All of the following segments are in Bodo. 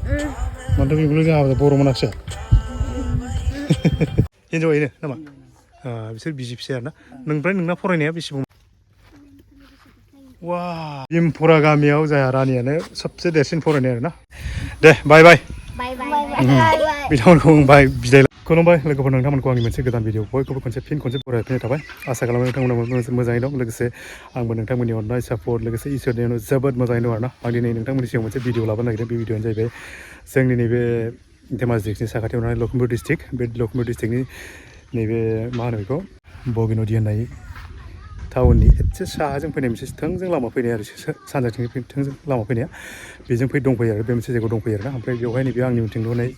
मानोथ' बेखौ लोगो हाबा बर' मोनाखिसै हिन्जावैनो नामा बिसोर बिसि फिसाय आरोना नोंनिफ्राय नोंना फरायनाया बेसेबां वा बिमपुरा गामियाव जाहा रानियानो सबसे देरसिन फरायनाय आरोना दे बाय बाय बिथांमोनखौ बाय बिदाय खुलुमबाय लोगोफोर नोंथांमोनखौ आंनि मोनसे गोदान भिडिअ बयखौबो खनसे बरायफिननाय थाबाय आसा खालामो नोंथांमोना मोजाङै दं लोगोसे आंबो नोंथांमोननि अननाय सापर्ट लोगोसे इसोरनि अननायाव जोबोद मोजाङै दं आरोना आं दिनै नोंथांमोननि सिगाङाव मोनसे भिडिअ लाबोनो नागिरदों बे भिडिअआनो जाहैबाय जोंनि नैबे धेमाजि डिस्ट्रिक्टनि साखाथियाव थानाय लखिमपुर डिस्ट्रिक्ट बे लखिमपुर डिस्ट्रिक्टनि नैबे मा होनो बेखौ बगिनदि होननाय टाउननि एसे साहाजों फैनाय मोनसे थोंजों लामा फैनाय आरो सानजाथिं थोंजों लामा फैनाया बेजों दंफैयो आरो बे मोनसे जायगायाव दंफैयो आरोना ओमफ्राय बेवहाय नैबे आंनि उनथिं नुनाय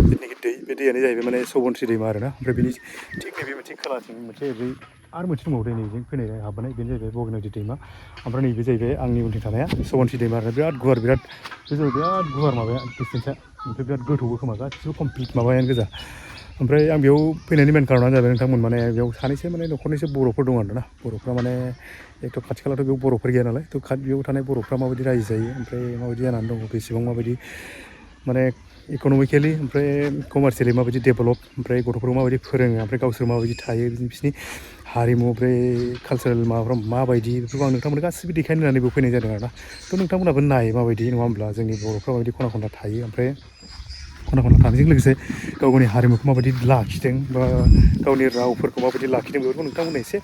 जिथुनाखि दै बे दैयानो जाहैबाय माने सबनश्री दैमा आरोना ओमफ्राय बेनि थिग नैबे मोनसे खोलाथिं मोनसे ओरै आरो मोनसे दंबावो दै नैजों फैनाय हाबबोनाय बेनो जाहैबाय बगिनदि दैमा ओमफ्राय नैबे जाहैबाय आंनि उनथिं थानाया सबनश्री दैमा आरो बिराद गुवार बे जाहैबाय बिराद गुवार माबाया डिसटेन्सआ ओमफ्राय बिराद गोथौबो खोमा गासिबो कमप्लिट माबायानो गोजा ओमफ्राय आं बेयाव फैनायनि मेन कारनानो जाबाय नोंथांमोन माने बेयाव सानैसो माने न'खरनैसो बर'फोर दं आरोना बर'फ्रा माने एथ' खाथि खालाथ' बेयाव बर'फोर गैया नालाय थ' बेयाव थानाय बर'फ्रा माबायदि रायजो जायो ओमफ्राय माबायदि जानानै दङ बेसेबां माबायदि माने इक'नमिकेलि ओमफ्राय कमार्सियेलि माबायदि डेभेलप ओमफ्राय गथ'फोरखौ माबायदि फोरोङो ओमफ्राय गावसोर माबायदि थायो बिसोरनि हारिमु ओमफ्राय कालसारेल माबाफ्रा माबायदि बेफोरखौ आं नोंथांमोननो गासिबो देखायनो होननानै बेयाव फैनाय जादों आरोना थ' नोंथांमोनाबो नाय माबायदि नङा होमब्ला जोंनि बर'फ्रा माबायदि खना खनला थायो ओमफ्राय खना खनला थानायजों लोगोसे गाव गावनि हारिमुखौ माबायदि लाखिदों बा गावनि रावफोरखौ माबायदि लाखिदों बेफोरखौ नोंथांमोननो एसे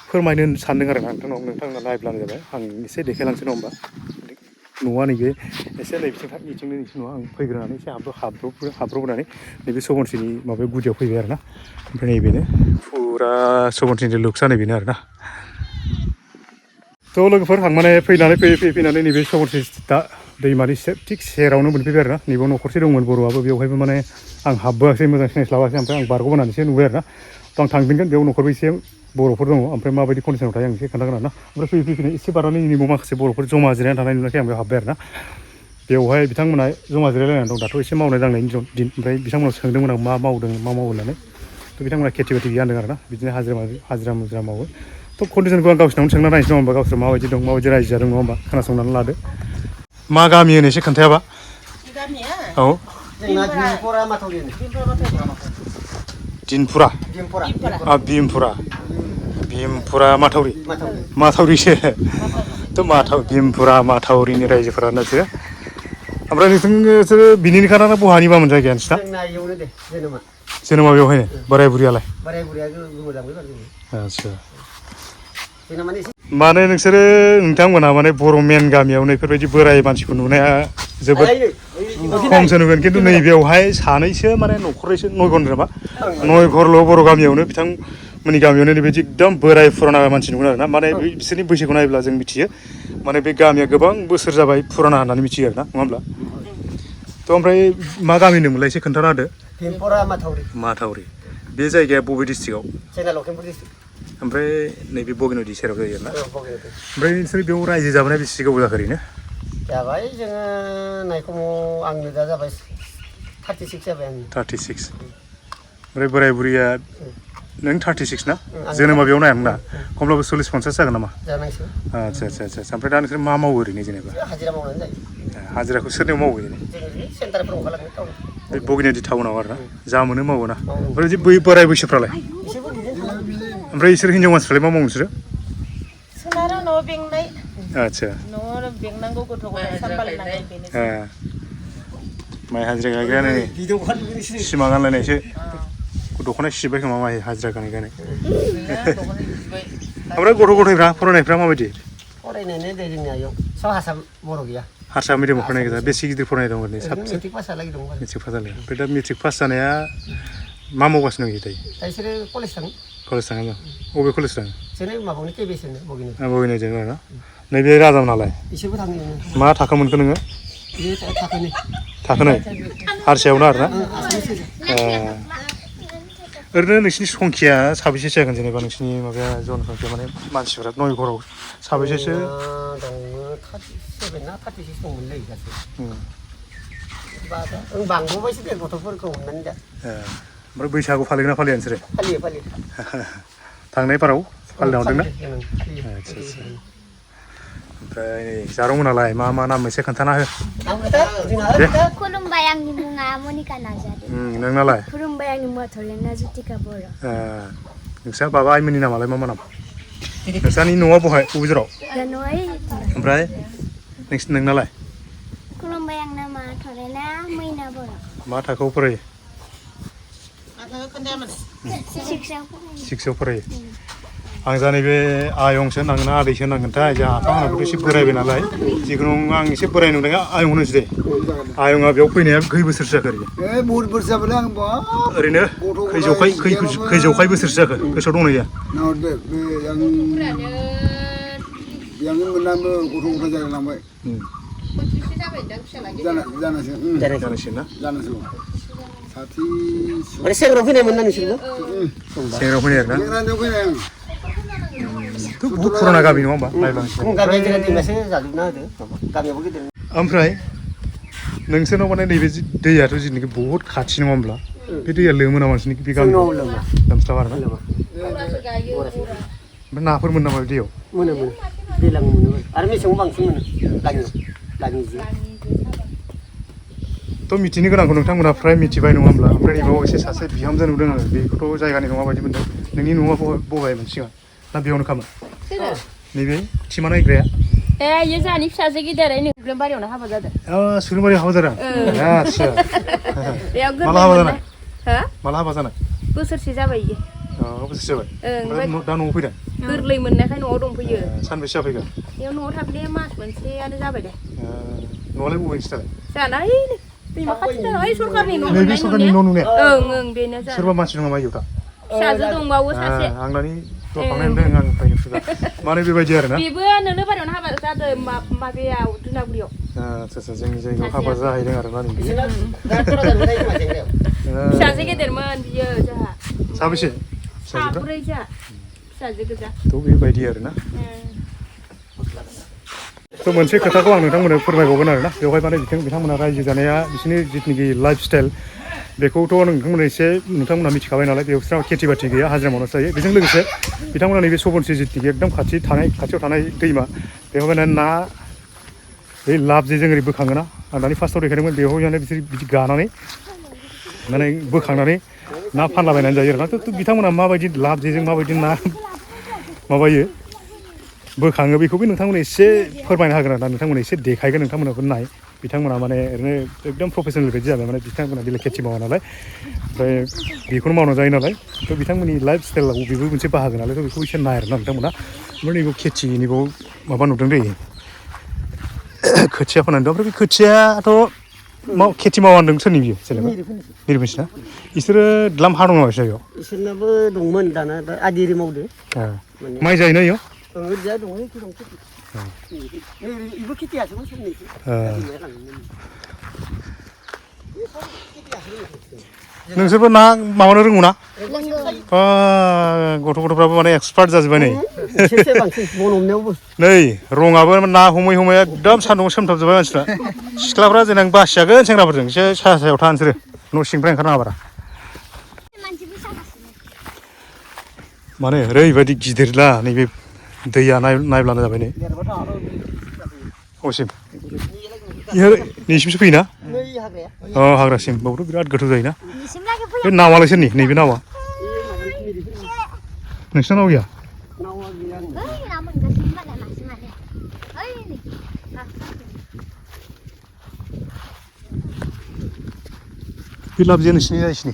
फोरमायनो सानदों आरो नोंथांमोना नायब्लानो जाबाय आं एसे देखायलांसै नङा होमबा न'आ नैबे एसे नैबिथिंनि न'आ आं फैग्रोनानै एसे हाबब्रबनानै नैबे सबनश्रीनि माबायाव गुदियाव फैबाय आरोना ओमफ्राय नैबेनो फुरा सबनश्रीनि लुक्सआ नैबेनो आरोना थ' लोगोफोर आं माने फैनानै नैबे सबनश्री दैमानि थिग सेरावनो मोनफैबाय आरोना नैबेयाव न'खरसे दंमोन बर'आबो बेवहायबो माने आं हाबबोआसै मोजां सिनायस्लाबासै ओमफ्राय आं बारग'बोनानैसो नुबाय आरोना थ' आं थांफिनगोन बेयाव न'खरबो एसे बर'फोर दङ ओमफ्राय माबायदि कन्डिसनाव थायो आं एसे खोन्थागोन आरोना ओमफ्राय फैनानै एसे बारनानै नैबाव माखासे बर'फोर जमा जिरायनानै थानाय नुनायखाय आं बेयाव हाबबाय आरोना बेवहाय बिथांमोना जमा जिरायलायनानै दं दाथ' एसे मावनाय दांनायनि दिन ओमफ्राय बिथांमोनाव सोंदोंमोन आं मा मावो होननानै थ' बिथांमोना खेथि बाथि गैया होनदों आरोना बिदिनो हाजिरा मुजिरा मावो थ' कन्डिसनखौ आं गावसिनावनो सोंना नायनोसै नङा होमबा गावसोर माबायदि दं माबायदि रायजो जादों नङा होमबा खोनासंनानै लादो मा गामि होनो एसे खोन्थायाबा औ दिनपुरा भीमपुरा माथावरिसो थ' भीमपुरा माथावरिनि रायजोफोरा नोंसोरो ओमफ्राय नोंसोरो बिनिनोखा ना बहानिबामोन जायगाया नोंसिना जोनोमा बेवहायनो बोराय बुरियालाय आदसा माने नोंथांमोनहा माने बर' मेन गामियावनो बेफोरबायदि बोराय मानसिखौ नुनाया जोबोद खमसो नुगोन खिन्थु नैबेयावहाय सानैसो माने न'खरैसो नय घरल' बर' गामियावनो बिथांमोननि गामियावनो बेबायदि एकदम बोराय फुराना मानसि नुगोन आरोना माने बिसोरनि बैसोखौ नायोब्ला जों मिथियो माने बे गामिया गोबां बोसोर जाबाय फुराना होननानै मिथियो आरोना नङा होमब्ला थ' ओमफ्राय मा गामि होनोमोनलाय एसे खोन्थाना होदो माथावरि बे जायगाया बबे डिस्ट्रिक्टआव ओमफ्राय नैबे बगिनदि सेराव जायो आरोना ओमफ्राय नोंसोर बेयाव रायजो जाबोनाय बेसे गोबाव जाखो ओरैनो जाबाय जोङो नायखमाव आंनो दा जाबाय 36 जाबाय आं 36 ओमफ्राय बोराय बुरिया नों 36 ना जोनोमा बेयाव नायामोन ना खमब्लाबो 40-50 जागोन नामा आदसा ओमफ्राय दा नोंसोर मा मावो ओरैनो जेनेबा हाजिरा मावनानै जायो हाजिराखौ सोरनियाव मावो ओरैनो सेन्टारफोराव ओंखारलाङो टाउन बे बगिनदि टाउनाव आरोना जा मोनो मावो ना ओमफ्राय बै बोराय बैसोफ्रालाय ओमफ्राय बिसोर हिनजाव मानसिफ्रालाय मा मावो नोंसोरो सोनारो न'आव बेंनाय आदसा न'आव बेंनांगौ गथ' गथाय सामलायनांगौ बेनोसै माइ हाजिरा गायग्रायानो सिमा गानलायनायसो दख'ना सिबाय खोमा माइ हाजिरा गानै ओमफ्राय गथ' गथायफ्रा फरायनायफ्रा माबायदि फरायनायानो दे जोंनिया इयाव सब हारसा बर' गैया हारसा मिडियामाव फरायनाय गोजा बेसे गिदिर फरायनाय दं ओरैनो साबसे मेट्रिक पास जालागै दं मेट्रिक पास जालाय ओमफ्राय दा मेट्रिक पास जानाया मा मावगासिनो दं दायो बिसोरो कलेज थाङो बबे कलेज थाङो जोंनो माबानि केबिएस होनो बगिनदि आरोना नैबे राजाम नालाय बिसोरबो थाङो मा थाखो मोनखो नोङो थाखोनै हारसायावनो आरोना ओरैनो नोंसिनि संखिया साबेसे जागोन जेनेबा नोंसिनि माबाया जनसंखिया माने मानसिफ्रा नय घराव साबेसेसो दङ 37 ना 36 दंमोनलै गासै बांबोबायसो दे गथ'फोरखौ हमनानै दा ओमफ्राय बैसागु फालिगोन ना फालिया नोंसोरो फालियो थांनाय बाराव फालिनो हरदोंना ओमफ्राय जारौमोनालाय मा नाम मोनसे खोन्थाना हो दे खुलुमबाय आंनि मुङा मनिका नार्जारि नोंनालाय खुलुमबाय आंनि मुङा थलेना जुतिका बर' नोंसा बाबा आइमोननि नामालाय मा नाम नोंसानि न'आ बहाय बबे जेराव जानवारि ओमफ्राय नोंनालाय खुलुमबाय आंना मा थलेना मैना बर' मा थाखोआव फरायो सिक्सआव फरायो आं जा नैबे आयंसो नांगोन ना आदैसो नांगोनथाय जोंहा आफामोनाबोथ' एसे बोरायबाय नालाय जिखुनु आं एसे बोराय नुदों आयं होनोसै दे आयंआ बेयाव फैनाया खै बोसोरसो जाखो बहुत बोसोर जाबाय आं ओरैनो खै जौखाय बोसोरसो जाखो गोसोआव दंना गैया yang menambah guru-guru jalan lambai. Jangan Sati. Ada seorang pun yang menang sih, seorang pun ya kan? Itu bukan kami nih, Mbak. Kami jangan di mesin jadi nade. Kami begitu. Ompray, नोंसोरनाव माने नैबे दैयाथ' जेनेखि बहुत खाथि नङा होमब्ला बे दैया लोमो नामा नोंसोरनि बे गामियाव लोमस्लाबा आरोना ओमफ्राय नाफोर मोनो नामा दैयाव मोनो दैलां मोनो आरो मेसेङाव बांसिन मोनो लाङि थ' मिथिनो गोनांखौ नोंथांमोना फ्राय मिथिबाय नङा होमब्ला ओमफ्राय नैबाव एसे सासे बिहामजो नुदों आङो बेखौथ' जायगानि नङा बायदि मोनदों नोंनि न'आ बबेयामोन सिगां ना बेयावनो खामोन नैबे थिमा नायग्राया ये जानी फिसाजो गिदिर सुग्रोमबारियावनो हाबा जादों सुग्रोमबारियाव हाबा जादों आच्छा माला हाबा जानाय माला हाबा जानाय बोसोरसे जाबाय इयो बोसोरसे जाबाय दा न'आव फैदों गोरलै मोननायखाय न'आव दंफैयो सानबेसे जाफैगोन बेयाव न'आव थाफैनाया मास मोनसेयानो जाबाय दे न'आलाय बबे नोंसिनालाय जाना दैमा खाथि जाना सरखारनि न' नैबे सरखारनि न' नुनाया ओं बेनो जा सोरबा मानसि दङ नामा इयाव दा फिसाजो दंबावो सासे आंनानि दरखांनाय नुदों आं फैनो सुगा माने बेबायदि आरोना बेबो नोलोबारियावनो हाबा जादों माबायाव दुनागुरियाव आच्छा जोंनि जायगायाव हाबा जाहैदों आरोना नैबे फिसाजो गेदेरमोन बियो जोंहा साबेसे साब्रै जा फिसाजो गोजा थ' बेबायदि आरोना थ' मोनसे खोथाखौ आं नोंथांमोननो फोरमायबावगोन आरोना बेवहाय माने बिथांमोना रायजो जानाया बिसोरनि जिथुनाखि लाइफ स्टाइल बेखौथ' नोंथांमोना मिथिखाबाय नालाय बेयाव बिसोरनाव खेथि बाथि गैया हाजिरा मावनासो जायो बेजों लोगोसे बिथांमोना नैबे सबनसि जिथुनाखि एकदम खाथियाव थानाय दैमा बेवहाय माने ना बे लाब जेजों ओरै बोखाङोना आं दानि फार्स्टआव देखायदोंमोन बेवहाय माने बिसोर बिदि गानानै माने बोखांनानै ना फानलाबायनानै जायो आरोना थ' बिथांमोना माबायदि लाब जेजों माबायदि ना माबायो बोखाङो बेखौबो नोंथांमोना एसे फोरमायनो हागोन आरोना नोंथांमोना एसे देखायगोन नोंथांमोनाबो नाय बिथांमोना माने ओरैनो एकदम प्रफेसनेल बायदि जाबाय माने बिथांमोना बेलेग खेथि मावा नालाय ओमफ्राय बेखौनो मावना जायो नालाय थ' बिथांमोननि लाइफ स्टाइलाव बेबो मोनसे बाहागो नालाय थ' बेखौ एसे नाय आरोना नोंथांमोना ओमफ्राय नैबे खेथिनिबाव माबा नुदों दै खोथिया फोनानै दं ओमफ्राय बे खोथियाथ' खेथि मावा होनदों सोरनि बियो जेनेबा निरबिसना बिसोरो द्लाम हा दं नामा बिसोरनाव इसोरनाबो दंमोन दाना आदिरि मावदो माइ जायोना इयाव ओरैजा दङ इबो खेथियासोमोन सोरनिसो नोंसोरबो ना माबानो रोंगौ ना गथ'फ्राबो माने एक्सपार्ट जाजोब्बाय नै नै रङाबो ना हमै एकदम सान्दुंआव सोमथाबजोब्बाय मानसिफ्रा सिख्लाफ्रा जेनां बासिजागोन सेंग्राफोरजों एसे सायाव था नोंसोरो न' सिंनिफ्राय ओंखारनाङा बारा माने ओरैबायदि गिदिरला नैबे दैया नायब्लानो जाबाय नै असिम नैसिमसो फैयोना हाग्रासिम बावथ' बिराद गोथौ जायोना बे नावालाय सोरनि नैबे नावा नोंसिना नाव गैया बे लाबजेया नोंसिनि जायसिनि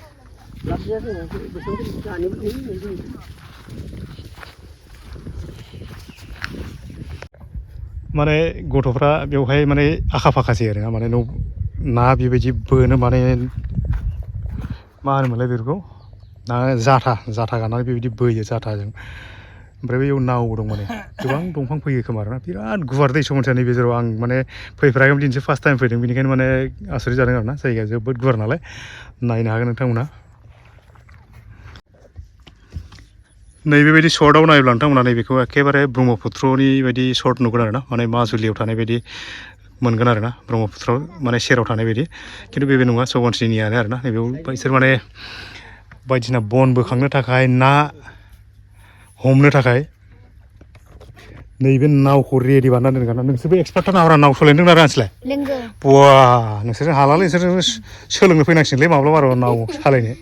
माने गथ'फ्रा बेवहाय माने आखा फाखासै आरोना माने ना बेबायदि बोनो माने मा होनोमोनलाय बेफोरखौ ना जाथा गानानै बेबायदि बोयो जाथाजों ओमफ्राय बेयाव नावबो दं माने गोबां दंफां फैयो खोमा आरोना बिराद गुवार दै समस्यानि गेजेराव आं माने फैफेराखैमोन दिनैसो फार्स्ट टाइम फैदों बेनिखायनो माने आसरित जादों आरोना जायगाया जोबोद गुवार नालाय नायनो हागोन नोंथांमोना नैबेबायदि सर्टआव नायोब्ला नोंथांमोना नैबेखौ एखेबारे ब्रह्मपुत्रनि बायदि सर्ट नुगोन आरोना माने माजुलियाव थानाय बायदि मोनगोन आरोना ब्रह्मपुत्र माने सेराव थानाय बायदि खिन्थु बे नङा सबनसिनियानो आरोना नैबेयाव बिसोर माने बायदिसिना बन बोखांनो थाखाय ना हमनो थाखाय नैबे नावखौ रेडि बानायना दोनगोन नोंसोरबो एक्सपार्टथार नावरा नाव सलायनो रोंना रोङा नोंसोरलाय लोंगो बवा नोंसोर हालालै नोंसोर सोलोंनो फैनांसिगोनलै माब्लाबा र' नाव सालायनो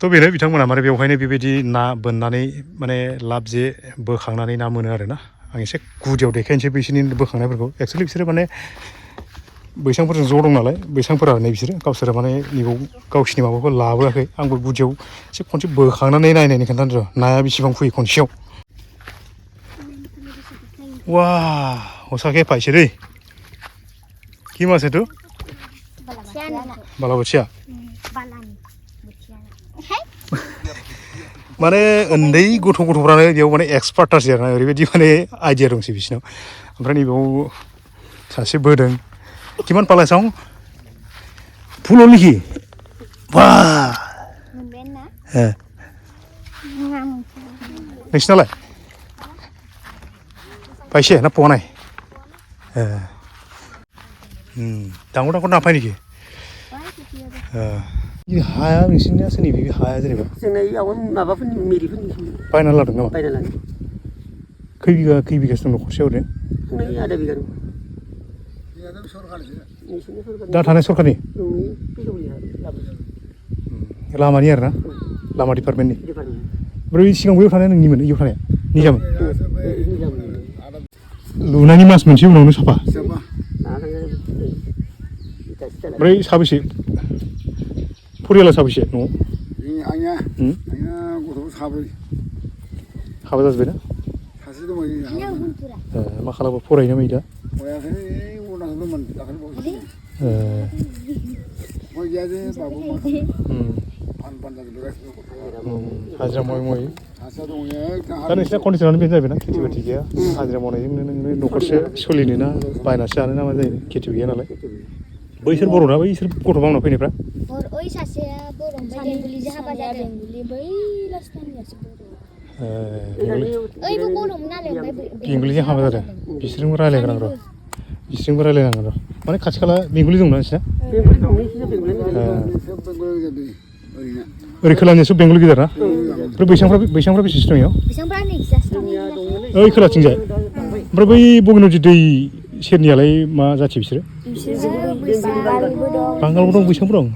थ' बेनो बिथांमोना माने बेवहायनो बेबायदि ना बोननानै माने लाब जे बोखांनानै ना मोनो आरोना आं एसे गुदियाव देखायनोसै बिसोरनि बोखांनायफोरखौ एक्सुवेलि बिसोरो माने बैसांफोरजों ज' दं नालाय बैसांफोरा नै बिसोरो गावसोरो माने नैबाव गावसिनि माबाखौ लाबोआखै आंबो गुदियाव एसे खनसे बोखांनानै नायनायनि खोन्थानो र' नाया बेसेबां फैयो खनसेयाव वा हसाके पाइছে दै কি মাছ এইটো बालाबोथिया माने उन्दै गथ'फ्रानो बेयाव माने एक्सपार्टथारसै आरोना ओरैबायदि माने आइडिया दंसै बिसिनाव ओमफ्राय नैबेयाव सासे बोदों किमान पालायसां फुल लिखि बा नोंसिनालाय पाइছে ना पवा नाय डांगो डांगो ना फाय नेखि हाया नोंसिनिया सोरनि बे हाया जेनेबा जोंना इयाव माबाफोरनि मेरिफोरनि बायना लादों नामा बायना लादों खै बिगासो दं न'खरसेयाव ओरैनो नै आधा बिगा दं दा थानाय सरखारनि नोंनि फैगौनि लामानि आरोना लामा डिपार्टमेन्टनि ओमफ्राय सिगां बैयाव थानाया नोंनिमोन इयाव थानाया निजामोन लुनायनि मास मोनसे उनावनो साफा ओमफ्राय साबेसे फरियाला साबेसे न'आव आंनिया गथ'फोर साब्रै हाबा जाजोब्बाय ना सासे दङ मा खालामो फरायनो मै दा फरायाखै उनावसो दंमोन दाखालि बावैसो गय गैया जे बाबु फान जाजोबगासिनो हाजिरा मावै मावै सासेया दङ दा नोंसिना कन्डिसनानो बेनो जाहैबाय ना खेथि बाथि गैया हाजिरा मावनायजोंनो नोंनो न'खरसे सोलिनो ना बायनासो जानो ना मा जायो खेथि गैया नालाय बैसोर बर'ना बैसोर गथ' मावना फैनायफ्रा ओइ सासेया बर' ओमफ्राय बेंगलिजों हाबा जादों बेंगलि बै लास्टानियासो बर' ओइबो बर'मोन नालाय ओमफ्राय बेंगलिजों हाबा जादों बिसोरजोंबो रायज्लायग्रां र' बिसोरजोंबो रायज्लायनांगोन र' माने खाथि खाला बेंगलि दंना नोंसिना ओरै खोलानिया सब बेंगलि गिदिर ना ओमफ्राय बैसांफ्रा बेसेसो दं इयाव बेसेबां नै जास्ट ओइ खोलाथिंजाय ओमफ्राय बै बगिनदि दै सेरनियालाय मा जाथि बिसोरो बांगालबो दं बैसांबो दं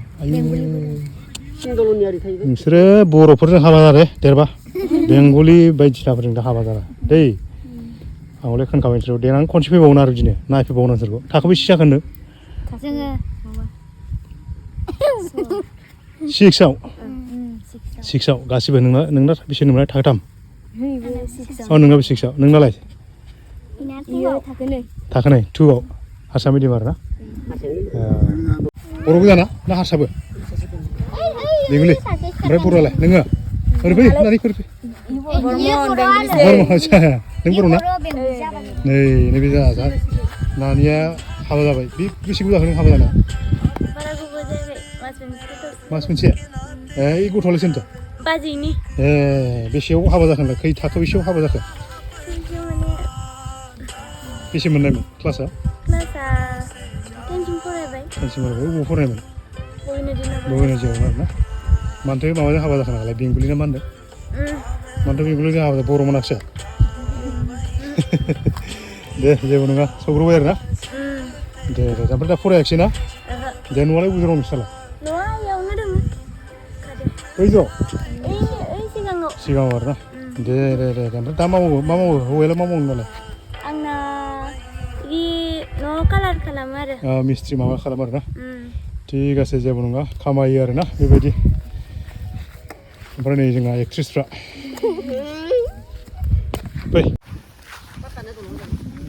नोंसोरो बर'फोरजों हाबा जादे देरबा बेंगलि बायदिसिनाफोरजों दा हाबा जाना दै आं हले खोनखाबाय नोंसोरखौ देनां खनसे फैबावनो आरो बिदिनो नायफैबावनो नोंसोरखौ थाखो बेसे जाखोनो जोङो सिक्सआव गासिबो नोंना बेसे नोंना थाखो थाम नोंनाबो सिक्सआव नोंनालाय थाखो नै टुआव हारसा मिडियाम आरो ना बर' गोजाना ना हारसाबो बेंगलि ओमफ्राय बर'आलाय नोङो ओरै फै नानि फै बर' आदसा नों बर' ना नै नैबे जा नानिया हाबा जाबाय बे बेसे गोबाव जाखो नों हाबा जानाया मास मोनसे ओइ गथ'आलाय सोरनिथो बाजैनि बेसेयाव हाबा जाखो नोंलाय खै थाखो बेसेयाव हाबा जाखो बेसे मोननायमोन क्लासा टेनसिन फरायबाय बबाव फरायनायमोन बगिनदियाव आरोना मानोथो माबाजों हाबा जाखो नालाय बेंगलि ना मा होनदों मानोथो बेंगलिजों हाबा बर' मोनाखिसै दे जेबो नङा सौग्रावबाय आरोना दे ओमफ्राय दा फरायाखिसै ना दे न'आलाय बबेयाव दं नोंसोरनालाय बैजोआव सिगाङाव आरोना दे ओमफ्राय दा मा मावो हौवायालाय मा मावो नालाय आंना न'आव कालार खालामो आरो मिस्ट्रि माबा खालामो आरोना थिग আছে जेबो नङा खामायो आरोना बेबायदि ओमफ्राय नै जोंहा एक्ट्रिसफ्रा फै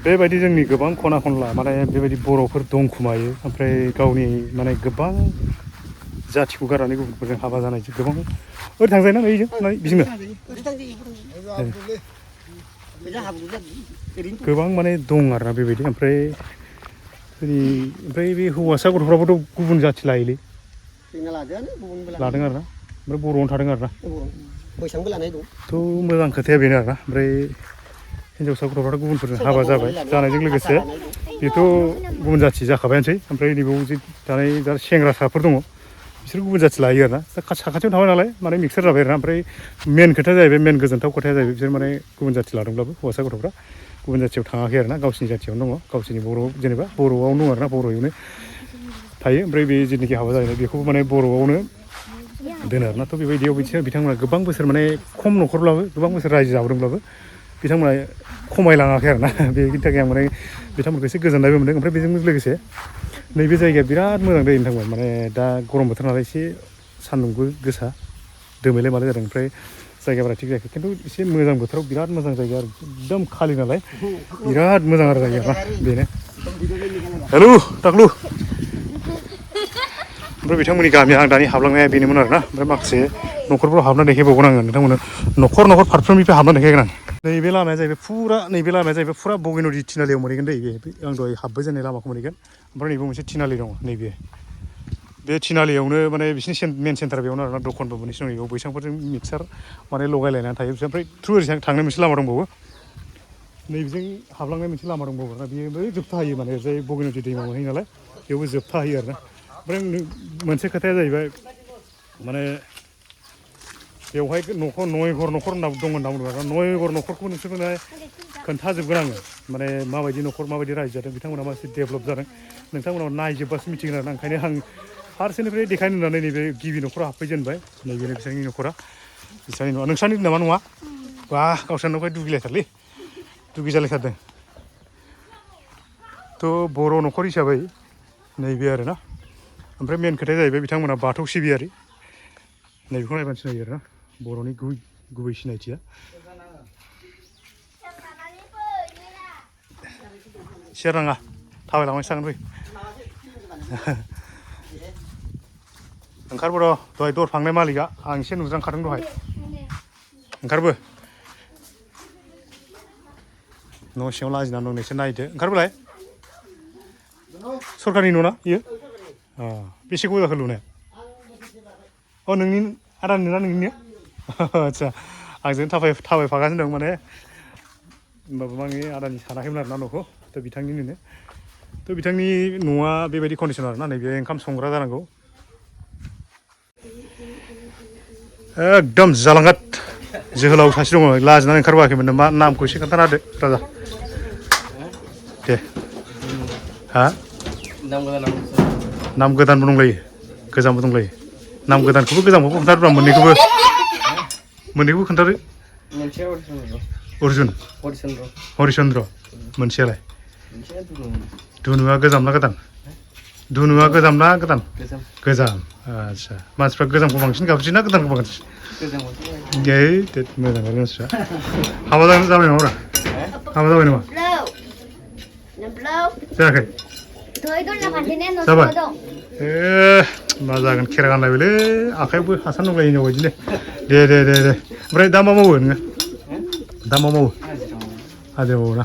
बेबायदि जोंनि गोबां खना खनला माने बेबायदि बर'फोर दंखुमायो ओमफ्राय गावनि माने गोबां जाथिखौ गारनानै गुबुनफोरजों हाबा जानायजों गोबां ओरै थांजायो ना बेजों बिजोंनो गोबां माने दं आरोना बेबायदि ओमफ्राय बे हौवासा गथ'फ्राबोथ' गुबुन जाथि लायोलै लादों आरोना ओमफ्राय बर'आवनो थादों आरोना बैसांबो लानाय दं थ' मोजां खोथाया बेनो आरोना ओमफ्राय हिन्जावसा गथ'फ्राथ' गुबुनफोरजों हाबा जाबाय जानायजों लोगोसे बेथ' गुबुन जाथि जाखाबायानोसै ओमफ्राय नैबाव जे थानाय दा सेंग्रासाफोर दङ बिसोर गुबुन जाथि लायो आरोना साखाथियाव थाबाय नालाय माने मिक्सार जाबाय आरोना ओमफ्राय मेन खोथाया जाहैबाय मेन गोजोनथाव खोथाया जाहैबाय बिसोर माने गुबुन जाथि लादोंब्लाबो हौवासा गथ'फ्रा गुबुन जाथियाव थाङाखै आरोना गावसिनि जाथियावनो दङ गावसिनि बर' जेनेबा बर'आवनो दङ आरोना बर'आवनो थायो ओमफ्राय बे जेनाखि हाबा जाहैनाय बेखौबो माने बर'आवनो दोनो आरोना थ' बेबायदियाव बिथांमोना गोबां बोसोर माने खम न'खरब्लाबो गोबां बोसोर रायजो जाबोदोंब्लाबो बिथांमोना खमायलाङाखै आरोना बेनि थाखाय आं माने बिथांमोनखौ एसे गोजोननायबो मोनदों ओमफ्राय बेजों लोगोसे नैबे जायगाया बिराद मोजां दै नोंथांमोन माने दा गरम बोथोर नालाय एसे सान्दुंबो गोसा दोमैलाय मालाय जादों ओमफ्राय जायगाफोरा थिग जायाखै खिन्थु एसे मोजां बोथोराव बिराद मोजां जायगा आरो एकदम खालि नालाय बिराद मोजां आरो जायगाया बेनो हेलौ टाक्लु ओमफ्राय बिथांमोननि गामिया आं दानि हाबलांनाया बेनोमोन आरोना ओमफ्राय माखासे न'खरफोराव हाबना देखायबावगोन आङो नोंथांमोननो न'खर फारफ्रोमनिफ्राय हाबना देखायगोन आं नैबे लामाया जाहैबाय फुरा बगेनदि थिनालियाव मोनहैगोन दै बे आं दहाय हाबबाय जानाय लामाखौ मोनहैगोन ओमफ्राय नैबे मोनसे थिनालि दङ नैबे बे थिनालियावनो माने बिसिनि मेन सेन्टार बेयावनो आरोना दखानबो मोनसे दङ बेयाव बैसांफोरजों मिक्सार माने लगायलायनानै थायो ओमफ्राय थ्रु ओरैजों थांनाय मोनसे लामा दंबावो नैबेजों हाबलांनाय मोनसे लामा दंबावो आरोना बेयो जोबथा होयो माने जाय बगेनदि दैमा मोनहैयो नालाय बेयावबो जोबथा होयो आरोना ओमफ्राय मोनसे खोथाया जाहैबाय माने बेवहाय नयघर न'खर होनना दं होनना बुंदों आरो नयघर न'खरखौ नोंसोरनो खोन्थाजोबगोन आङो माने माबायदि न'खर माबायदि रायजो जादों बिथांमोना माबायदि डेभेलप जादों नोंथांमोनाव नायजोबबासो मिथिगोन आरोना ओंखायनो आं फार्स्टनिफ्राय देखायनो होननानै नैबे गिबि न'खराव हाबफैजेनबाय नैबे बिसोरनि न'खरा बिसोरनि न'आ नोंस्रानि नामा नङा बा गावस्रानि न'खर दुगिलायथारलै दुगिजालायथारदों थ' बर' न'खर हिसाबै नैबे आरोना ओमफ्राय मेन खोथाया जाहैबाय बिथांमोना बाथौ सिबियारि नैबेखौ नायबानो सिनायो आरोना बर'नि गुबै सिनायथिया सेरनाङा थाबायलांबायसो थागोन फै ओंखारबो र' दहाय दर फांनाय मालिकआ आं एसे नुज्रांखादों दहाय ओंखारबो न' सिङाव लाजिनानै दं नोंसोर नायदो ओंखारबोलाय सरकारनि न' ना इयो बेसे गोबाव जाखो लुनाया अ नोंनि आदानि ना नोंनिया आदसा आंजों थाबायफागासिनो दं माने होमबाबो आंनि आदानि सानाखैमोन आरोना न'खौ थ' बिथांनिनो थ' बिथांनि न'आ बेबायदि कन्डिसन आरोना नैबे ओंखाम संग्रा जानांगौ एकदम जालांगाद जोहोलाव सासे दङ लाजिनानै ओंखारबोआखैमोन मा नामखौ एसे खोन्थाना होदो राजा दे हा नाम गोदानबो दंलायो गोजामबो दंलायो नाम गोदानखौबो गोजामखौबो खोन्थादोब्रा मोननैखौबो खोन्थादो अर्जुन हरिचन्द्र मोनसेयालाय दुनुआ गोजाम ना गोदान दुनुआ गोजाम ना गोदान गोजाम आदसा मानसिफ्रा गोजामखौ बांसिन गाबज्रियो ना गोदानखौ बांसिन मोजां गाज्रि मानसिफ्रा हाबा जाबाय नामा हाबा जाबाय नामा जायाखै जाबाय मा जागोन खेरा गानलायबायलै आखायावबो हासान दंलायो हिनजाव बायदिनो दे ओमफ्राय दा मा मावो नोङो दा मा मावो हाजिरा मावो ना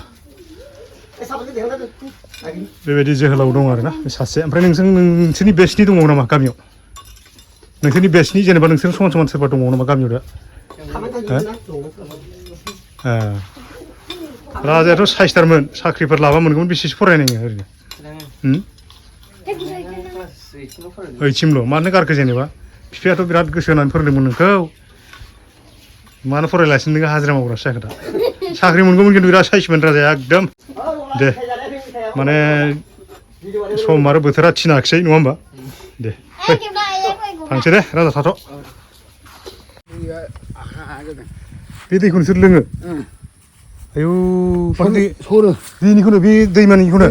बेबायदि जोहोलाव दं आरोना सासे ओमफ्राय नोंसोरनि बेचनि दंबावो नामा गामियाव नोंसोरनि बेचनि जेनेबा नोंसोर समान सोरबा दंबावो नामा गामियाव दा राजायाथ' साइसथारमोन साख्रिफोर लाबा मोनगौमोन बेसेसो फरायनाय ओरैनो ओइटसिमल' मानो गारखो जेनेबा बिफायाथ' बिराद गोसो होनानै फोरोंदोंमोन नोंखौ मानो फरायलासिनो नोङो हाजिरा मावग्रासो जाखो दा साख्रि मोनगौमोन खिन्थु बिराद साइसमोन राजाया एकदम दे माने सम आरो बोथोरा थिनाखिसै नङा होमबा दे थांसै दे राजा थाथ' बे दैखौ नोंसोर लोङो आयौ दैनिखौनो बे दैमानिखौनो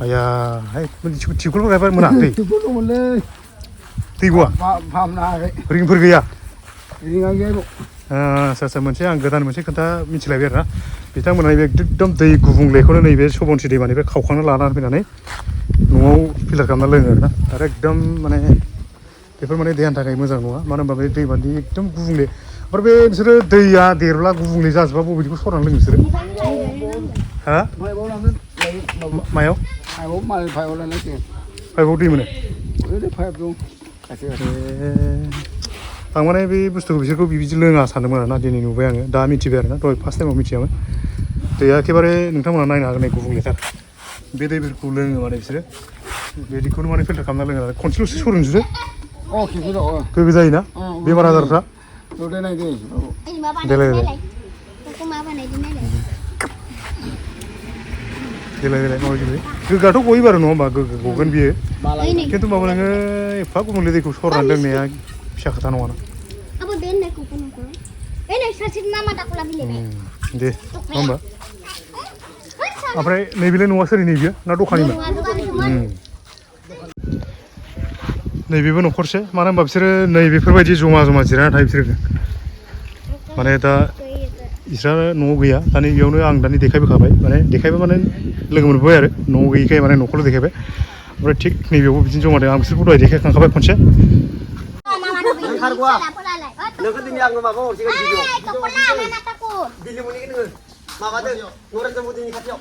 आया थिबखलफोर गायबा मोना दै गवा रिंफोर गैया आदसा मोनसे आं गोदान मोनसे खोथा मिथिलायबाय आरोना बिथांमोना नैबे एकदम दै गुबुंलेखौनो नैबे सबनसि दैमानिफ्राय खावखांना लानानै फैनानै न'आव फिल्टार खालामना लोङो आरोना आरो एकदम माने बेफोर माने देहानि थाखाय मोजां नङा मानो होनबा बे दैमानि एकदम गुबुंले ओमफ्राय बे नोंसोरो दैया देरब्ला गुबुंले जाजोबा बबेनिखौ सरनानै लोङो नोंसोरो हा मायाव पाइपआव दै मोनो आं माने बे बुस्थुखौ बिसोरखौ बिदि लोङा सानदोंमोन आरोना दिनै नुबाय आङो दा मिथिबाय आरोना दहाय फार्स्ट टाइमाव मिथियामोन दैया एखेबारे नोंथांमोना नायनो हागोन गुबुंलेथार बे दैफोरखौ लोङो माने बिसोरो बिदिखौनो माने फिल्टार खालामना लोङो आरो खनसेल'सो सरो नोंसोरो खिफिल' गोगो जायोना बेमार आजारफ्रा नुदो नायदो Anh mà bạn Đây này là- này. Có má bạn này đi này. देलाय देलाय माबायदि बे गोग्गाथ' गयो बारु नङा होमबा गोग्गो गगोन बियो Đây này. खिन्थु माबा नोङो एफा गुबुंले दैखौ सरनानै लोंनाया फिसा खोथा नङाना Apa bên này cũng có nó. Bên này sao xin mama tak pula beli này. दे नङा होमबा ओमफ्राय नैबेलाय न'आ सोरनि नैबेयो ना दखानिमोन नैबेबो न'खरसे मानो होनबा बिसोरो नैबेफोरबायदि जमा जमा जिरायना थायो बिसोरो माने दा इसोरा न'आव गैया दानि बेयावनो आं दानि देखायबोखाबाय माने देखायबा माने लोगो मोनबोबाय आरो न'आव गैयैखाय माने न'खौल' देखायबाय ओमफ्राय थिग नैबेयावबो बिदिनो जमा दं आं बिसोरखौ दहाय देखायखांखाबाय खनसे खारग'आ नोंखौ दिनै आङो माबा हरसिगोन भिडिअ दिल्ली मोनहैगोन नोङो माबादों नरेन्द्र मदिनि खाथियाव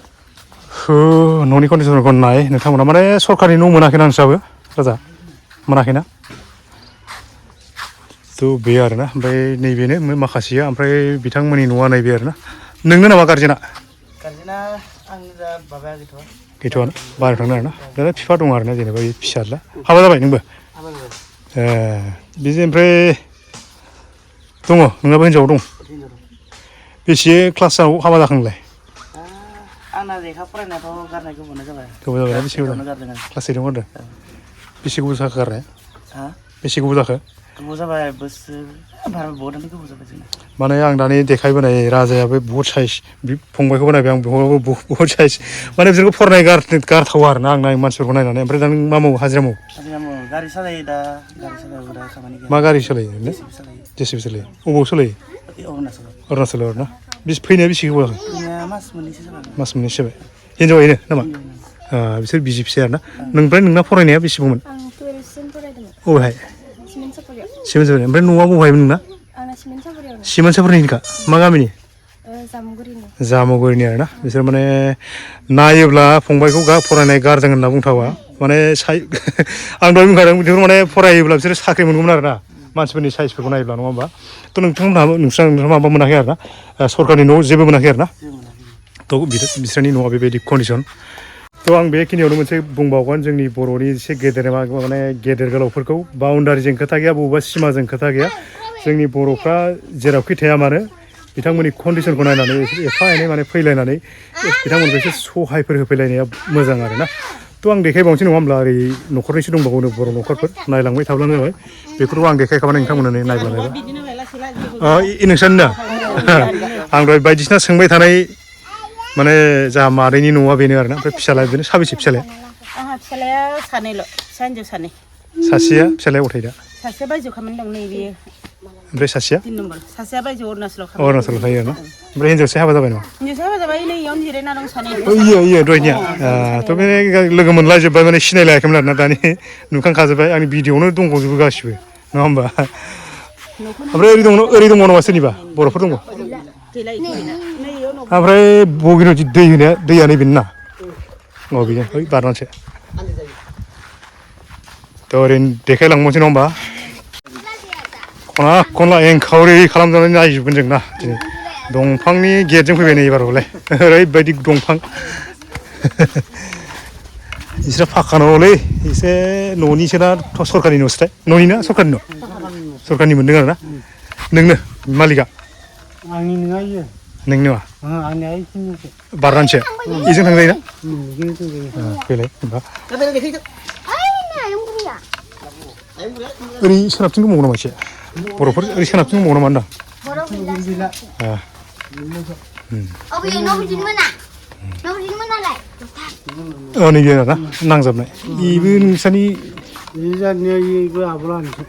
न'नि कन्डिसनखौ नाय नोंथांमोना माने सरकारनि न' मोनाखैना नोंस्राबो राजा मोनाखैना थ' बे आरोना ओमफ्राय नैबेनो माखासेया ओमफ्राय बिथांमोननि न'आ नैबे आरोना नोंनो नामा गारजेना गारजेना आंनि दा बाबाया गैथ'आ गैथ'आनो बाहेरायाव थांनो आरोना दा बिफा दं आरोना जेनेबा बे फिसाज्ला हाबा जाबाय नोंबो बिदि ओमफ्राय दङ नोंनाबो हिनजाव दं बेसे क्लासाव हाबा जाखांलाय आंना लेखा फरायनायाथ' गारनाय गोबावनो जाबाय गोबाव जाबाय बेसे गोबाव गारदों आं क्लास 8 गारदों बेसे गोबाव जाखो गारनाया हा बेसे गोबाव जाखो गोबाव जाबाय बोसोर बारा बहुदानो गोबाव जाबाय जोंना माने आं दानि देखायबोनाय राजायाबो बहुत साइज फंबायखौबो नायबाय आं बेखौबो बहुत साइज माने बिसोरखौ फरायनाय गारथावा आरोना आं नाय मानसिफोरखौ नायनानै ओमफ्राय दा नों मा मावो हाजिरा मावो गारि सालायो दा गारि सालायो दा खामानि गैया मा गारि सालायो ओरैनो सालायो जेसिबि सालायो अबाव सालायो अरुणाचलाव अरुणाचलाव आरोना बिस फैनाया बेसे गोबाव जाखो जोंनिया मास मोननैसो जाबाय मास मोननैसो जाबाय हिनजावैनो नामा बिसोर बिजि फिसाय आरोना ओमफ्राय नोंना फरायनाया बेसेबांमोन Ang 12 फरायदोंमोन अबेहाय सिमेन्ट सापरियाव सिमेन्ट सापरि ओमफ्राय न'आ बबेहायमोन नोंना आंना सिमेन्ट सापरियावनो सिमेन्ट सापरिनिखा मा गामिनि जामुगुरिनि जामुगुरिनि आरोना बिसोर माने नायोब्ला फंबायखौ फरायनाय गारदों होनना बुंथावा माने आं दहाय बुंखादों बिसोर माने फरायोब्ला बिसोरो साख्रि मोनगौमोन आरोना मानसिफोरनि साइजफोरखौ नायोब्ला नङा होमबा थ' नोंथांमोनहा माबा मोनाखै आरोना सरकारनि न' जेबो मोनाखै आरोना थ' बिसोरनि न'आ बेबायदि कन्डिसन थ' आं बेखिनियावनो मोनसे बुंबावगोन जोंनि बर'नि एसे गेदेर माने गेदेर गोलावफोरखौ बाउन्डारिजों खोथा गैया बबेबा सिमाजों खोथा गैया जोंनि बर'फ्रा जेरावखि थाया मानो बिथांमोननि कन्डिसनखौ नायनानै एफा एनै माने फैलायनानै बिथांमोनखौ एसे सहायफोर होफैलायनाया मोजां आरोना थ' आं देखायबावनोसै नङा होमब्ला ओरै न'खरनैसो दंबावो बर' न'खरफोर नायलांबाय थाब्लानो जाबाय बेफोरखौ आं देखायखाबाय नोंथांमोननो नायब्लानो नोंसोरनो आं दहाय बायदिसिना सोंबाय थानाय माने जाहा मादैनि न'आ बेनो आरोना ओमफ्राय फिसालाया बेनो साबेसे फिसालाया आंहा फिसालाया सानैल' फिसा हिन्जाव सानै सासेया फिसालाया अथाय दा सासेया बायजोआव खामानि दं नैबे ओमफ्राय सासेया 3 नम्बर सासेया बायजोआव अरुणाचलाव खामानि अरुणाचलाव थायो आरोना ओमफ्राय हिनजावसाया हाबा जाबाय नामा हिन्जावसा हाबा जाबाय नै इयावनो जिरायना दं सानै इयो दहायनिया थ' बे लोगो मोनलाजोब्बाय माने सिनायलायाखैमोन आरोना दानि नुखांखाजोब्बाय आंनि भिडिअ'आवनो दंबावजोबो गासिबो नङा होमबा ओमफ्राय ओरै दङ नामा सोरनिबा बर'फोर दङ ओमफ्राय बगिनाव जि दै होनाया दैया नैबेनो ना बेनो ओइ बारनानैसो थ' ओरैनो देखायलांबावनोसै नङा होमबा खना खनला एंखावरि खालामजानानै नायजोबगोन जों ना दिनै दंफांनि गेटजों फैबाय नै एबारावलाय ओरैबायदि दंफां बिसोरा फाखा न'लै एसे न'निसो ना सरकारनि न'सोथाय न'नि ना सरकारनि न' सरकारनि मोनदों आरोना नोंनो मालिकआ आंनि नङा इयो नोंनि नङा आंनिया इखिनिसो बारनानैसो बेजों थांजायो ना बिदिनो दंजायो फैलाय होमबा Ay, na, yung kuya. ओरै सोनाबथिं दंबावो नामा एसे बर'फोर ओरै सोनाबथिं दंबावो नामा होनदां Oh, beli no beli mana? No beli mana lah? नैबे आरोना नांजाबनाय बेबो नोंसानि इ जानिया इबो आबलानोसो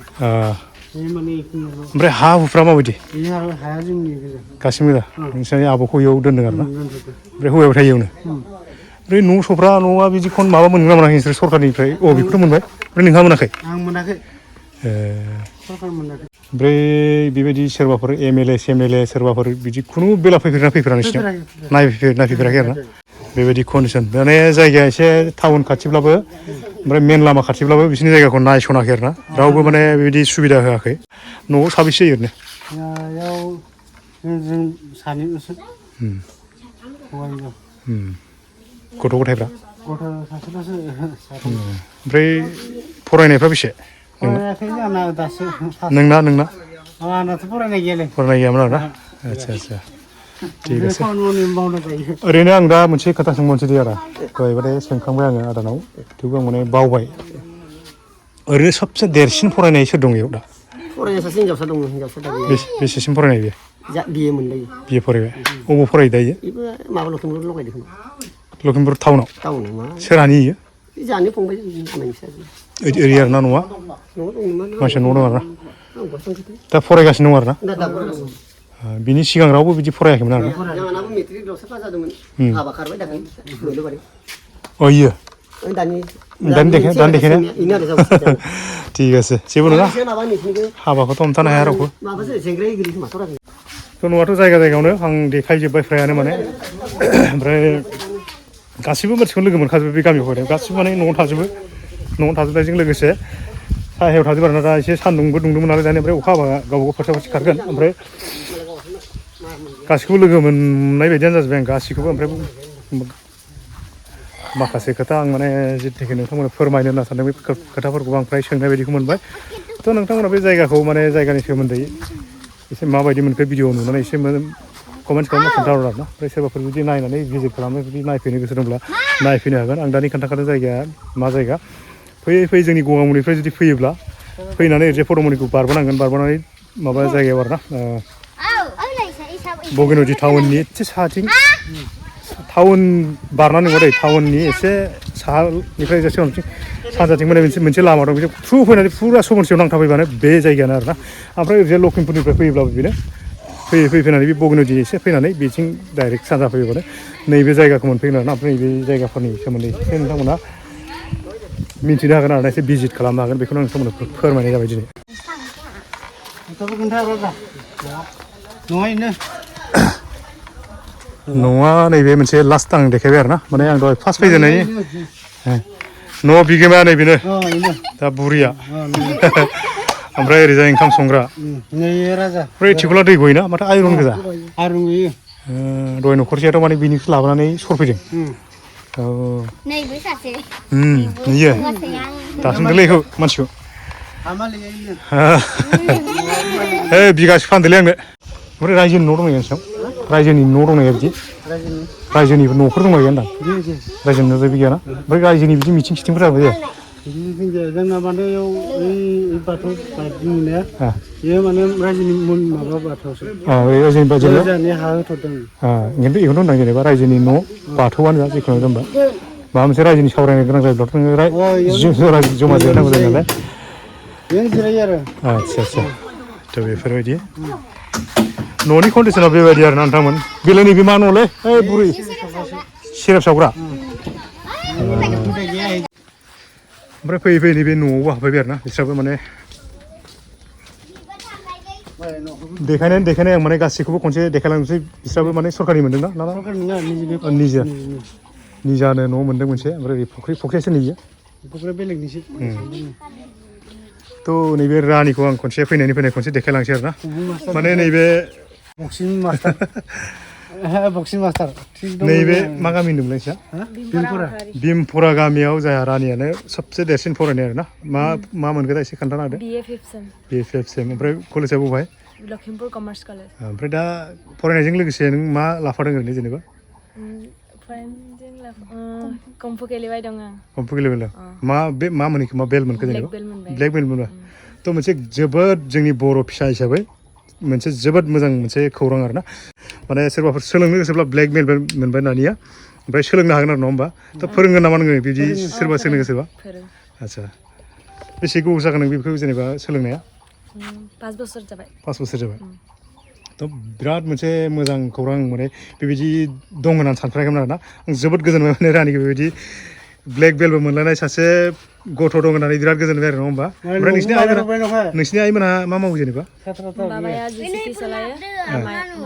इ माने इखिनिल' ओमफ्राय हा हुफ्रा माबायदि इ हाया जोंनि गोजा गासिबो मोजां नोंसानि आब'खौ इयाव दोनदों आरोना दोनजोबो ओमफ्राय हौवायाबो थायो इयावनो ओमफ्राय न' सफ्रा न'आ बिदिखौनो माबा मोनगोन ना मोनाखै नोंसोर सरकारनिफ्राय बेखौथ' मोनबाय ओमफ्राय नोंहा मोनाखै आं मोनाखै सरकार मोनाखै ओमफ्राय बेबायदि सोरबाफोर एमएलए सेमएलए सोरबाफोर बिदि खुनु बेला फैफेरा नोंसिनाव नायफैफेराखै आरोना बेबायदि कन्डिसन माने जायगाया एसे टाउन खाथिब्लाबो ओमफ्राय मेन लामा खाथिब्लाबो बिसोरनि जायगाखौ नायस'नाखै आरोना रावबो माने बेबायदि सुबिदा होआखै न'आव साबेसे जायो ओरैनो याव जों सानैल'सो हौवा हिनजाव गथ' गथायफ्रा गथ' सासेल'सो ओमफ्राय फरायनायफ्रा बेसे फरायाखै आंना दासो नोंना आंनाथ' फरायनाय गैयालै फरायनाय गैयामोन आरो ना आदसा थिग बे আছে खामानि मावनो जायो ओरैनो आं दा मोनसे खोथा सोंबावनोसै दे आदा दहायबाथाय सोंखांबाय आङो आदानाव थेवबो आं माने बावबाय ओरैनो सबसे देरसिन फरायनाय सोर दं इयाव दा फरायनाय सासे हिनजावसा दङ हिनजावसा दा बेसेसिम फरायनाय बेयो जा बिए मोनलायो बिए फरायबाय अबाव फरायो दायो बेबो माबा लखिमपुर लगायदों खोमा लखिमपुर टाउनाव टाउनाव मा सोरहानि इयो जानो फंबाय आंनि फिसाजो ओरै आरो ना न'आ न'आव दंमोन मानसिया न'आव दं आरो ना आं गसंखोथै दा फरायगासिनो दं आरो ना दा फरायगासिनो बिनि सिगां रावबो बिदि फरायाखैमोन आरो जोंहानाबो मेट्रिकल'सो पास जादोंमोन हाबा खारबाय दाखालि मोनोबारि अ इयो दानि देखायनो इनो आरो जाबाय ঠিক আছে जेबो नङा माबा नोंसिनिखौ हाबाखौथ' हमथानो हाया रावबो माबासो जेंग्राय गोलैयो खोमा सराखै थ' न'आथ' जायगा जायगायावनो आं देखायजोब्बाय फ्रायानो माने ओमफ्राय गासिबो मानसिखौनो लोगो मोनखाजोबो बे गामियाव फैदों गासिबो माने न'आव थाजोबनायजों लोगोसे साहायाव थाजोबो आरोना दा एसे सान्दुंबो दुंदोंमोन नालाय दानि ओमफ्राय अखा हाबा गावबा गाव फारसे खारगोन ओमफ्राय गासिखौबो लोगो मोननाय बायदियानो जाजोब्बाय आं गासिखौबो ओमफ्राय माखासे खोथा आं माने जिथुनिखि नोंथांमोननो फोरमायनो होनना सानदों बे खोथाफोरखौ आं फ्राय सोंनाय बायदिखौ मोनबाय थ' नोंथांमोना बे जायगाखौ माने जायगानि सोमोन्दै एसे माबायदि मोनखो भिडिअ नुनानै एसे कमेन्ट खालामना खोन्थाहर आरोना ओमफ्राय सोरबाफोर जुदि नायनानै भिजिट खालामनो जुदि नायफैनो गोसो दंब्ला नायफैनो हागोन आं दानि खोन्थाखादों जायगाया मा जायगा फैयै जोंनि गगामुनिफ्राय जुदि फैयोब्ला फैनानै ओरैजाय फदमनिखौ बारबोनानै माबा जायगायाव आरोना बगेनदि टाउननि एसे साहाथिं टाउन बारनानै नङा दै टाउननि एसे साहानिफ्राय एसे सानजाथिं माने मोनसे लामा दं बिदिनो थ्रु फैनानै फुरा सबनसेयाव नांथाबफैबानो बे जायगायानो आरोना ओमफ्राय ओरैजाय लखिमपुरनिफ्राय फैयोब्लाबो बेनो फैनानै बे बगेनदि एसे फैनानै बेथिं डाइरेक्ट सानजा फैयोबानो नैबे जायगाखौ मोनफैगोन आरोना ओमफ्राय नैबे जायगाफोरनि सोमोन्दै एसे नोंथांमोना मिन्थिनो हागोन आरोना एसे भिजिट खालामनो हागोन बेखौनो नोंथांमोननो फोरमायनाय जाबाय दिनै न'आ नैबे मोनसे लास्ट आं देखायबाय आरोना माने आं दहाय फार्स्ट फैजेननायनि न' बिगोमाया नैबेनो दा बुरिया ओमफ्राय ओरैजाय ओंखाम संग्रा ओमफ्राय थिखुला दै गयोना माथो आइरन गोजा दहाय न'खरसेयाथ' माने बिनिखौ लाबोनानै सरफैदों औ नुयो दासिमदोंलै बेखौ मानसिखौ बिगासे फानदोलै आंनो ओमफ्राय रायजोनि न' दंना नोंसिनाव रायजोनि न' दंना बिदि रायजोनि न'फोर दंना गैया होनदां रायजोनि न' जेबो गैयाना ओमफ्राय रायजोनि बिदि मिथिं सिथिंफोर जाबाय जाया जोंना बान्दायाव बाथौ नुनाया बेयो माने रायजोनि माबा बाथौसो रायजोनि हा होथ'दों खिन्थु बेखौनो होनदां जेनेबा रायजोनि न' बाथौआनो जा जिखुनु जेनेबा माबा मोनसे रायजोनि सावरायनो गोनां जायोब्लाथ' नोङो जमा जिरायनांगौ जायो नालाय बेयावनो जिरायो आरो आदसा थ' बेफोरबायदि न'नि कन्डिसना बेबायदि आरो ना नोंथांमोन बेलाय नैबे मा न'लै ओइ बुरै सेरेब सावग्रा ओमफ्राय फैयै नैबे न'आवबो हाबफैबाय आरो ना बिस्राबो माने देखायनाय आं माने गासैखौबो खनसे देखायलांनोसै बिस्राबो माने सरखारनि मोनदों ना निजानो न' मोनदों मोनसे ओमफ्राय फुख्रियासो नैयो फुख्रिया बेलेगनिसो थ' नैबे रानिखौ आं खनसे फैनाय खनसे देखायलांसै आरो ना माने नैबे बक्सिं मास्टार नैबे मा गामि होनदोंमोनलाय नोंसिना बिमपुरा गामियाव जायहा रानियानो सबसे देरसिन फरायनाय आरो ना मा मोनखो दा एसे खोन्थाना होदो BA 5 सेम ओमफ्राय कलेजआ बबेहाय लखिमपुर कमार्स कलेज ओमफ्राय दा फरायनायजों लोगोसे नों मा लाफादों ओरैनो जेनेबा कम्फु गेलेबाय दं आं कम्फु गेलेबाय दं मा मोनखो मा बेल मोनखो जेनेबा ब्लेक बेल मोनबाय थ' मोनसे जोबोद जोंनि बर' फिसा हिसाबै मोनसे जोबोद मोजां मोनसे खौरां आरोना माने सोरबाफोर सोलोंनो गोसोब्ला ब्लेक बेल मोनबाय दानिया ओमफ्राय सोलोंनो हागोन आरो नङा होमबा थ' फोरोंगोन नामा नोङो बिदि सोरबा सोलोंनो गोसोबा आदसा बेसे गोबाव जागोन नों बेखौ जेनेबा सोलोंनाया 5 बोसोर जाबाय थ' बिराद मोनसे मोजां खौरां माने बेबायदि दं होननानै सानफेराखैमोन आरोना आं जोबोद गोजोनबाय माने रानिखौ बेबायदि ब्लेक बेलबो मोनलायनाय सासे गथ' दं होननानै बिराद गोजोनबाय आरो नङा होमबा ओमफ्राय नोंसिनि आइमोनहा मा मावो जेनेबा बाबाया जिसिपि सालायो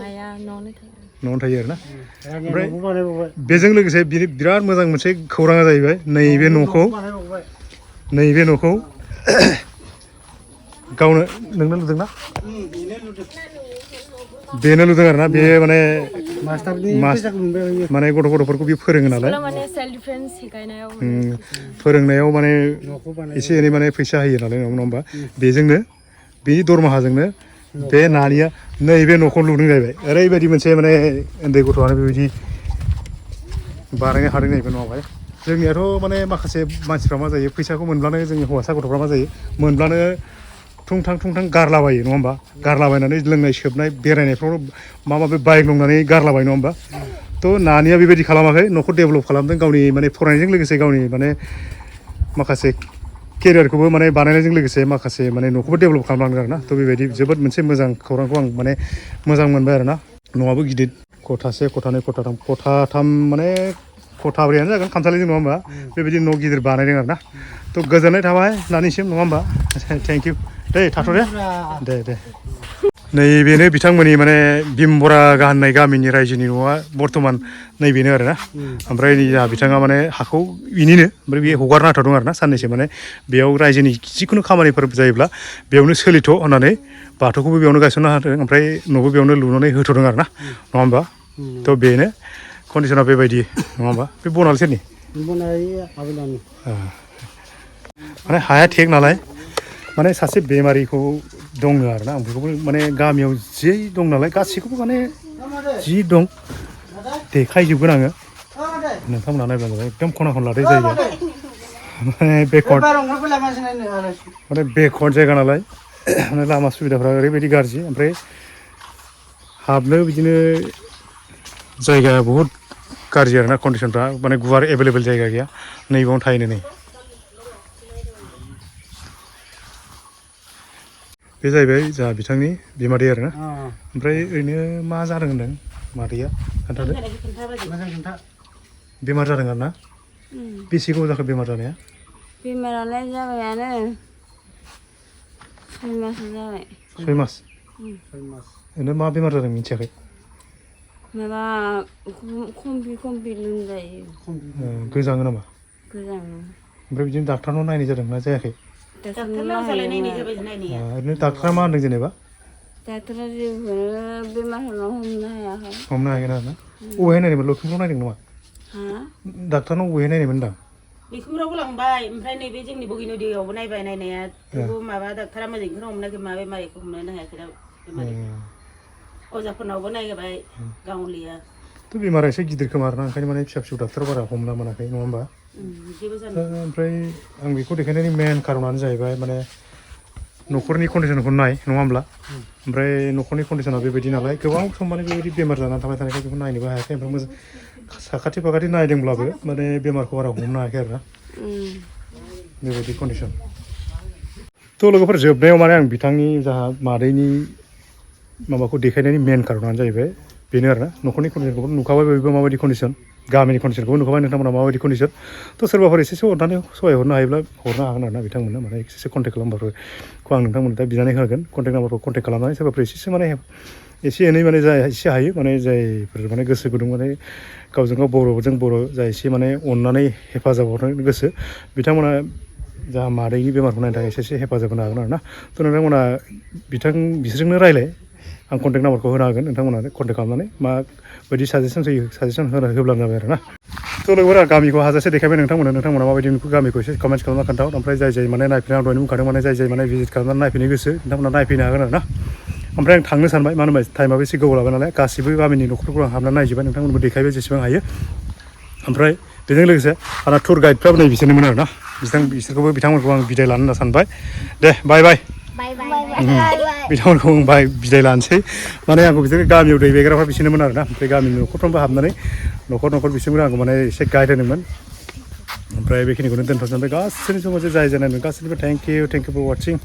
माया न'आवनो थायो आरोना ओमफ्राय बेजों लोगोसे बिराद मोजां मोनसे खौराङा जाहैबाय नैबे न'खौ गावनो नोंनो लुदोंना बेनो लुदों आरोना बे माने मास्टारनि मास- फैसाखौ मोनबाय होयो माने गथ'फोरखौ बे फोरोङो नालाय स्कुलाव माने सेल्फ डिफेन्स सिखायनायाव फोरोंनायाव माने न'खौ बानाय एसे एनै माने फैसा होयो नालाय नङा होमबा बेजोंनो बेनि दरमाहाजोंनो बे नानिया नैबे न'खौ लुदों जाहैबाय ओरैबायदि मोनसे माने उन्दै गथ'आनो बेबायदि बानायनो हादों जाहैबाय नङाबाय जोंनियाथ' माने माखासे मानसिफ्रा मा जायो फैसाखौ मोनब्लानो जोंनि हौवासा गथ'फ्रा मा जायो मोनब्लानो थुंथां गारलाबायो नङा होमबा गारलाबायनानै लोंनाय सोबनाय बेरायनायफ्राव माबा बाइक लंनानै गारलाबाय नङा होमबा थ' नानिया बेबायदि खालामाखै न'खौ डेभेलप खालामदों गावनि माने फरायनायजों लोगोसे गावनि माने माखासे केरियारखौबो माने बानायनायजों लोगोसे माखासे माने न'खौबो डेभेलप खालामलांदों आरोना थ' बेबायदि जोबोद मोनसे मोजां खौरांखौ आं माने मोजां मोनबाय आरोना न'आबो गिदिर खथासे खथानै खथाथाम माने खथाब्रैयानो जागोन खामसालिजों नङा होमबा बेबायदि न' गिदिर बानायदों आरोना थ' गोजोननाय थाबाय नानिसिम नङा होमबा थेंक इउ दे थाथ'दे दे नैबेनो बिथांमोननि माने बिमबरा होननाय गामिनि रायजोनि न'आ बर्थमान नैबेनो आरोना ओमफ्राय नै जोंहा बिथाङा माने हाखौ बिनिनो ओमफ्राय बे हगारना होथ'दों आरोना साननैसो माने बेयाव रायजोनि जिखुनु खामानिफोर जायोब्ला बेयावनो सोलिथ' होननानै बाथौखौबो बेयावनो गायसनना होदों ओमफ्राय न'बो बेयावनो लुनानै होथ'दों आरोना नङा होमबा थ' बेनो कन्डिसना बेबायदि नङा होमबा बे बनाल सेरनि बनाय आबोलानि माने हाया थेक नालाय माने सासे बेमारिखौ दङ आरोना आं बेखौबो माने गामियाव जि दं नालाय गासैखौबो माने जि दं देखायजोबगोन आङो नोंथांमोना नायब्ला जाबाय एकदम खना खनला दै जायगा माने बेकवार्ड माने बेकवार्ड जायगा नालाय माने लामा सुबिदाफ्रा ओरैबायदि गाज्रि ओमफ्राय हाबनो बिदिनो जायगाया बहुद गाज्रि आरोना कन्डिसनफ्रा माने गुवार एभेलेबेल जायगा गैया नैबावनो थाहैनो नै बे जाहैबाय जोंहा बिथांनि बिमादै आरोना ओमफ्राय ओरैनो मा जादों होनदों मादैया खोन्थादो बेमार जादों आरोना बेसे गोबाव जाखो बेमार जानाया बेमारालाय जाबायानो 6 मास जाबाय 6 मास ओरैनो मा बेमार जादों मिथियाखै माबा कमप्लिट लोमजायो गोजाङो नामा गोजाङो ओमफ्राय बिदिनो डाक्टारनाव नायनाय जादों ना जायाखै ओरैनो डाक्टारा मा होनदों जेनेबा डाक्टारा जेबोखौनो बेमारखौनो हमनो हायाखै आरोना बबेहाय नायदोंमोन लखिमपुराव नायदों नामा डाक्टारनाव बबेहाय नायनायमोन दां बिखुमरावबो लांबाय ओमफ्राय नैबे जोंनि बगिनदियावबो नायबाय नायनाया थेवबो माबा डाक्टारा मोजाङैखौनो हमनायखै मा बेमारिखौ हमनो हायाखै दा अजाफोरनावबो नायबाय गावलिया थ' बेमारा एसे गिदिर खोमा आरोना ओंखायनो माने फिसा फिसौ डाक्टार बारा हमना मोनाखै नङा होमबा ओमफ्राय आं बेखौ देखायनायनि मेन कारनानो जाहैबाय माने न'खरनि कन्डिसनखौ नाय नङा होमब्ला ओमफ्राय न'खरनि कन्डिसना बेबायदि नालाय गोबां सम माने बेबायदि बेमार जानानै थाबाय थानायखाय बेखौ नायनोबो हायाखै ओमफ्राय मोजां साखाथि फाखाथि नायदोंब्लाबो माने बेमारखौ बारा हमनो हायाखै आरोना बेबायदि कन्डिसन थ' लोगोफोर जोबनायाव माने आं बिथांनि जाहा मादैनि माबाखौ देखायनायनि मेन कारनानो जाहैबाय बेनो आरोना न'खरनि कन्डिसनखौबो नुखाबाय बयबो माबायदि कन्डिसन गामिनि कन्डिसनखौबो नुखाबाय नोंथांमोना माबायदि कन्डिसन थ' सोरबाफोर एसेसो अननानै सहाय हरनो हायोब्ला हरनो हागोन आरोना बिथांमोननो माने एसेसो कन्टेक्ट खालामबाफोरखौ आं नोंथांमोननो दा बिनानै होगोन कन्टेक्ट नाम्बारखौ कन्टेक्ट खालामनानै सोरबाफोर एसेसो माने एसे एनै माने जाय एसे हायो माने जायफोर माने गोसो गुदुं माने गावजों गाव बर'जों बर' जाय एसे माने अननानै हेफाजाब हरनो गोसो बिथांमोना जा मादैनि बेमारखौ नायनो थाखाय एसे हेफाजाब होनो हागोन आरोना थ' नोंथांमोना बिसोरजोंनो रायलाय आं कन्टेक्ट नाम्बारखौ होनो हागोन नोंथांमोना कन्टेक्ट खालामनानै माबायदि साजेसन होयो साजेसन होब्लानो जाबाय आरोना थ' लोगोफोरा गामिखौ हाजासे देखायबाय नोंथांमोना माबायदि गामिखौ एसे कमेन्ट खालामना खोन्थाहर ओमफ्राय जाय माने नायफैनो आं दहायनो बुंखादों माने जाय माने भिजिट खालामनानै नायफैनो गोसो नोंथांमोना नायफैनो हागोन आरोना ओमफ्राय आं थांनो सानबाय मानो होनबा टाइमाबो एसे गोबाव लाबाय नालाय गासिबो गामिनि न'खरफोरखौ आं हाबनानै नायजोबबाय नोंथांमोनबो देखायबाय जेसेबां हायो ओमफ्राय बेजों लोगोसे आंना टुर गाइडफ्राबो नै बिसोरनोमोन आरोना बिसोरखौबो बिथांमोनखौ आं बिदाय लानो होनना सानबाय दे बाय बिथांमोनखौ आं बिदाय लानोसै माने आंखौ बिसोर गामियाव दैबायग्राफ्रा बिसोरनोमोन आरोना ओमफ्राय गामिनि न'खरफ्रोमबो हाबनानै न'खर बिसोरबो आंखौ माने एसे गाइड होदोंमोन ओमफ्राय बेखिनिखौनो दोनथ'नो सानबाय गासैनि समाव जाय जानाय गासैनिबो थेंक इउ फर वाचिं